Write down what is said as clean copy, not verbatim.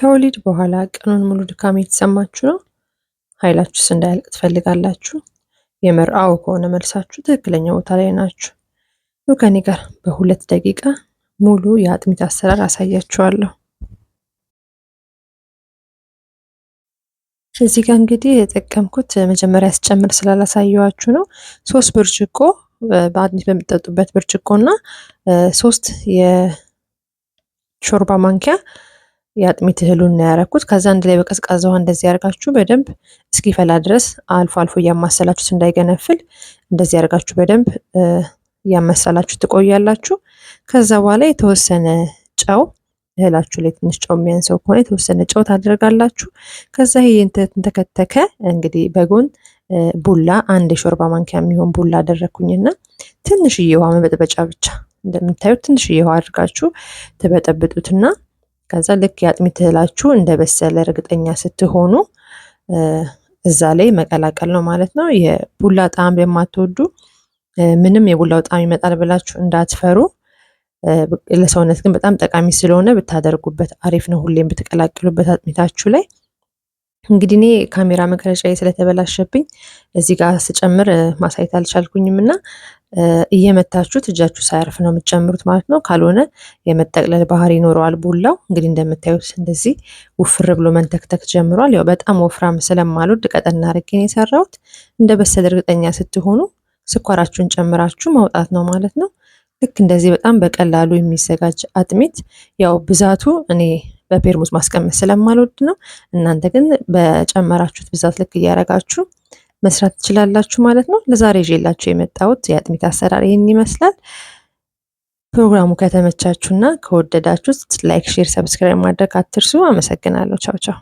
ከወሊድ በኋላ ቀኑን ሙሉ ድካም የተሰማችሁ ነው? ኃይላችሁስ እንዳያልቅ ትፈልጋላችሁ? የምር አዎ ከሆነ መልሳችሁ ትክክለኛ ቦታ ላይ ናችሁ። ኑ ከኔ ጋር በ2 ደቂቃ ሙሉ የአጥሚት አሰራር አሳያችኋለሁ። እዚህ ጋር እንግዲህ የተጠቀምኩት መጀመሪያ ስጨምር ስላላሳየኋችሁ ነው። 3 ብርጭቆ በአጥሚት በምትጠጡበት ብርጭቆ እና 3 የሾርባ ማንኪያ የአጥሚት እህሉን ነው ያደረኩት። ከዛ አንድ ላይ በቀዝቃዛ ውሃ እንደዚህ ያደርጋችሁ በደንብ እስኪፈላ ድረስ አልፎ አልፎ እያማሰላችሁት እንዳይገነፍል እንደዚህ ያደርጋችሁ በደንብ እያመሰላችሁ ትቆያላችሁ። ከዛ በኋላ የተወሰነ ጨው፣ እህላችሁ ላይ ትንሽ ጨው የሚያንሰው ከሆነ የተወሰነ ጨው ታደርጋላችሁ። ከዛ ይሄ ተከተከ እንግዲህ በጎን ቡላ፣ 1 የሾርባ ማንኪያ የሚሆን ቡላ አደረግኩኝና ትንሽዬ ውሃ መበጥበጫ ብቻ፣ እንደምታዩት ትንሽዬ ውሃ አድርጋችሁ ትበጠብጡትና ከዛ ልክ የአጥሚት እህላችሁ እንደበሰለ እርግጠኛ ስትሆኑ እዛ ላይ መቀላቀል ነው ማለት ነው። የቡላ ጣዕም የማትወዱ ምንም የቡላው ጣዕም ይመጣል ብላችሁ እንዳትፈሩ። ለሰውነት ግን በጣም ጠቃሚ ስለሆነ ብታደርጉበት አሪፍ ነው። ሁሌም ብትቀላቅሉበት አጥሚታችሁ ላይ። እንግዲህ እኔ ካሜራ መቅረጫዬ ስለተበላሸብኝ እዚህ ጋር ስጨምር ማሳየት አልቻልኩኝም እና እየመታችሁት እጃችሁ ሳያርፍ ነው የምትጨምሩት ማለት ነው። ካልሆነ የመጠቅለል ባህሪ ይኖረዋል ቡላው። እንግዲህ እንደምታዩት እንደዚህ ውፍር ብሎ መንተክተክ ጀምሯል። ያው በጣም ወፍራም ስለማልወድ ቀጠን አድርጌ ነው የሰራሁት። እንደ በሰለ እርግጠኛ ስትሆኑ ስኳራችሁን ጨምራችሁ ማውጣት ነው ማለት ነው። ልክ እንደዚህ በጣም በቀላሉ የሚዘጋጅ አጥሚት፣ ያው ብዛቱ እኔ በፔርሙዝ ማስቀመጥ ስለማልወድ ነው። እናንተ ግን በጨመራችሁት ብዛት ልክ እያረጋችሁ መስራት ትችላላችሁ ማለት ነው። ለዛሬ ይዤላችሁ የመጣሁት የአጥሚት አሰራር ይህን ይመስላል። ፕሮግራሙ ከተመቻችሁና ከወደዳችሁት like፣ share፣ subscribe ማድረግ አትርሱ። አመሰግናለሁ። ቻው ቻው።